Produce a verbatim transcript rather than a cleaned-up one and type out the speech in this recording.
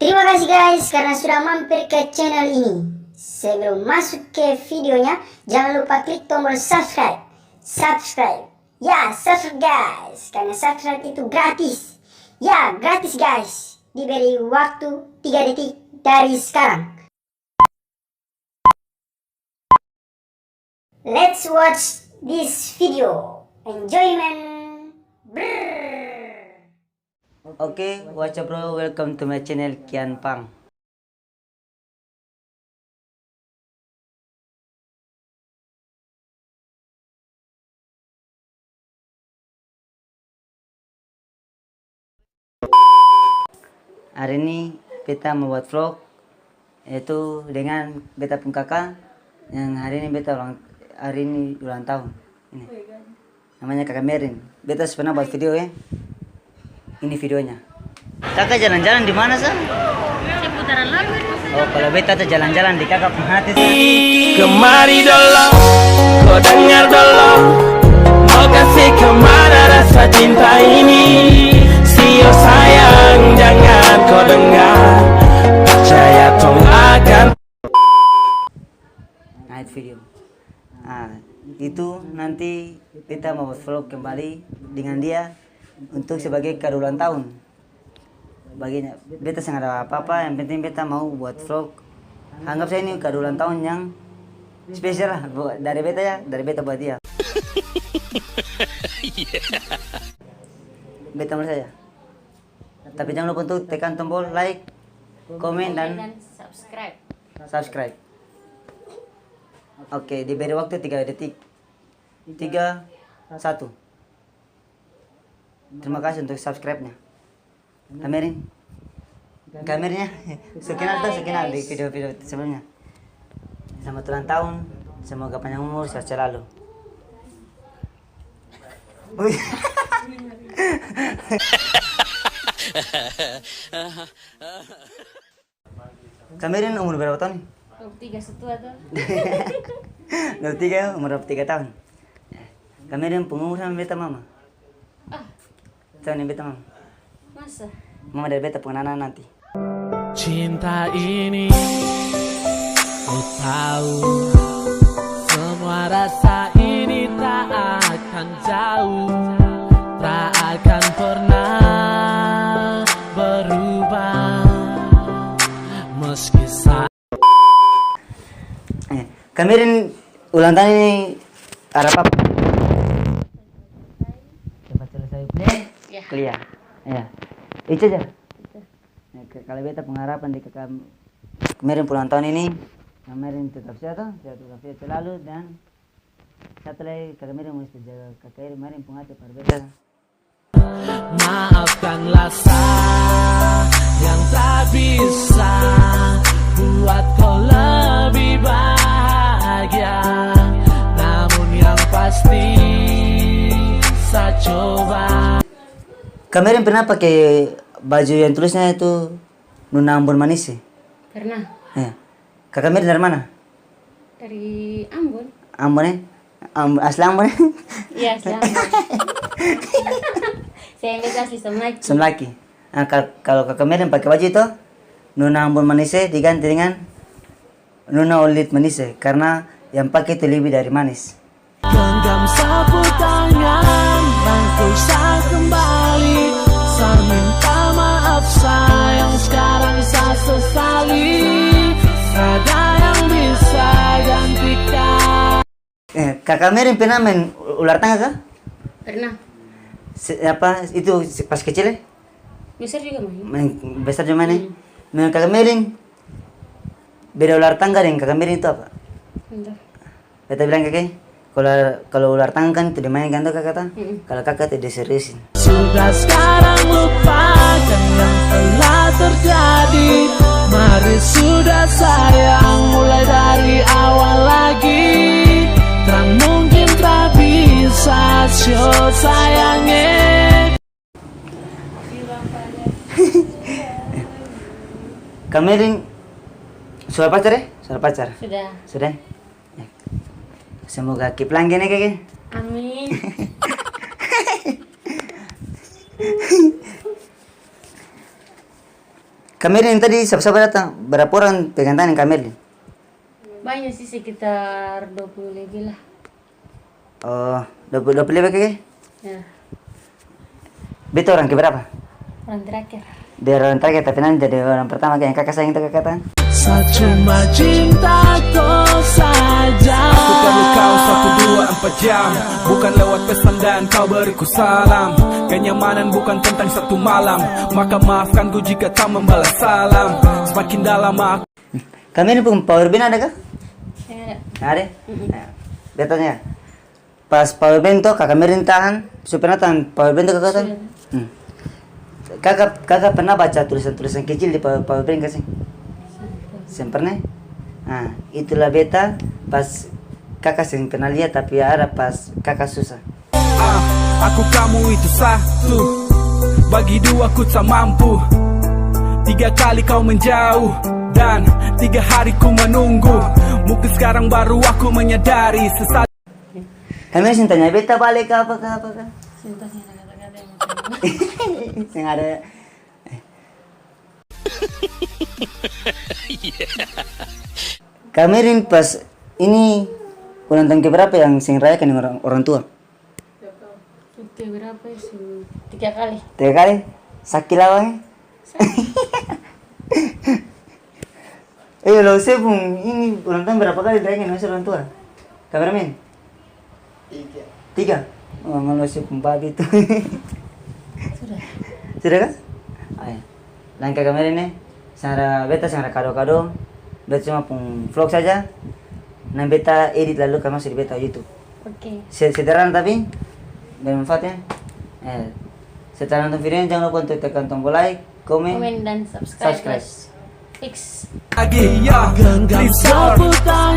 Terima kasih guys karena sudah mampir ke channel ini. Sebelum masuk ke videonya, jangan lupa klik tombol subscribe. Subscribe. Ya, subscribe guys. Karena subscribe itu gratis. Ya, gratis guys. Diberi waktu tiga detik dari sekarang. Let's watch this video. Enjoyment. Brrrr. Oke, what's up bro? Welcome to my channel, Kian Pang. Hari ini beta mo buat vlog, yaitu dengan beta pung kaka yang hari ini beta ulang, hari ini ulang tahun. Ini. Namanya Kaka Merin. Beta su pernah buat video, e. Ini videonya. Kaka jalan-jalan di mana, sa? Saya putaran lagu itu. Oh, kalo beta tuh jalan-jalan di kaka pung hati, sa. Kemari dolo, ko dengar dolo. Mau kasi kemana rasa cinta ini? Sio sayang, jangan ko dengar. Percaya tong akan. Night video. Ah, itu nanti beta mau vlog kembali dengan dia untuk sebagai kado ulang tahun. Baginya, beta seng ada apa-apa, yang penting beta mau buat vlog. Anggap saja ini kado ulang tahun yang spesial lah, bu-, dari beta ya, dari beta buat dia. Beta mulai saja. Tapi jangan lupa untuk tekan tombol like, komen, dan subscribe. Subscribe. Oke, diberi waktu tiga detik. Tiga, satu. Terima kasih untuk subscribe-nya. Kamerin. Kamernya. Su kenal tuh, su kenal di video-video sebelumnya. Selamat ulang tahun. Semoga panjang umur, sehat selalu. Kamerin umur berapa tahun ni? Dua puluh tiga, su tua to. Dua puluh tiga, umur dua puluh tiga tahun. Kamerin pung umur sama beta mama. Ah. Sama deng beta mama. Masa? Mama dari beta pung anak-anak nanti. Cinta ini, ku tahu, semua rasa ini tak akan jauh, tak akan pernah berubah, meski sa- Eh, Kamerin ulang tahun ini harap apa? Cepat selesai kuliah? Iya. Kuliah. Iya. Itu aja. Itu. Ya, ke-, kalau beta pung harapan di Kaka Merin pung ulang tahun ini, Kaka Merin tetap sehat to, sehat, tetap sehat selalu, dan satu lagi, Kaka Merin musti jaga Kaka Merin pung hati par beta. Maafkanlah sa yang tak bisa buat kau lebih bahagia, namun yang pasti sa coba. Kamerin pernah pake baju yang tulisnya itu Nona Ambon Manise? Pernah. Iya. Kaka Merin dari mana? Dari Ambon. Ambon, e? Amb-, asli Ambon, e? Iya, asli Ambon. Saya yang beta asli Samlaki. Samlaki. Nah, kal-, kalo Kaka Merin pake baju itu, Nona Ambon Manise diganti dengan Nona Olit Manise, karna yang pake itu lebih dari manis. Genggam sapu tangan, rangkul sa kembali. Sa minta maaf sa yang sekarang sa sesali. Ada yang bisa gantikan. Eh, Kaka Merin pernah main u-, ular tangga ka? Pernah. Se-, apa, itu se-, pas kecil, e? Besar juga main. Main, besar juga main, e? Hmm. Menurut Kaka Merin, beda ular tangga deng Kaka Merin itu apa? Entah. Beta bilang, Kaka, kalo, kalo ular tangga kan itu dimainkan to, Kaka, to? Mm-mm. Kalo Kaka itu diseriusin. Sudah sekarang lupakan yang telah terjadi. Mari sudah sayang, mulai dari awal lagi. Kan mungkin tak bisa, sio sayang, e. Kamerin su ada pacar, e? Su ada pacar? Sudah. Sudah, e? Ya. Semoga keep langgeng, e, Kaka. Amin. Kamerlin tadi sapa-sapa datang? Berapa orang pegang tangan Kamerlin? Banya sih, sekitar dua puluh lebih lah. Oh, dua puluh, dua puluh lebih, oke? Ya. Beta orang keberapa? Orang terakhir. Biar orang terakhir, tapi nanti jadi orang pertama, kayak yang kaka sayang itu kaka tan. Sa cuma cinta ko saja. Aku perlu kau satu dua empat jam. Bukan lewat pesan dan kau beriku salam. Kenyamanan bukan tentang satu malam. Maka maafkan ku jika tak membalas salam. Semakin dalam aku Kamerlin pung power band ada ka? Seng ada. Ada? Mm-mm. Nah, beta tanya. Pas power band to, kaka Kamerlin tahan, su pernah tahan power band to kaka tahan? Sudah. Hmm. Kaka, kaka pernah baca tulisan-tulisan kecil di power, power band ka seng? Seng pernah. Seng pernah? Nah, itulah beta pas kaka seng pernah lia, tapi ada pas kaka susah. Ah, aku kamu itu satu, bagi dua ku tak mampu. Tiga kali kau menjauh, dan tiga hari ku menunggu. Mungkin sekarang baru aku menyadari sesal. Kamerlin seng tanya beta bale ka apa ka, apa ka? Seng tanya kata-kata yang macam itu. Seng ada. Kamerlin pas ini ulang tahun keberapa yang seng rayakan deng orang, orang tua? Itu berapa ya? Su-, tiga kali. Tiga kali? Saki lawang e? Saki. Eh, Lose pung ini ulang tahun berapa kali dirayakan deng orang tua? Kameramen? Tiga. Tiga? Oh, Lose pung babi tu. Sudah. Sudah ka? Ayo. Lain kali kamera ini, seng ada beta, seng ada kado-kado. Beta cuma pung vlog saja. Nah, beta edit lalu kase maso di beta YouTube. Oke. Se-, sederhana tapi bermanfaat ya. Eh, setelah nonton video ini, jangan lupa untuk tekan tombol like, komen, komen, dan subscribe. Subscribe. Fix. Lagi, ya. Genggam please, Lord. Sapu tangan.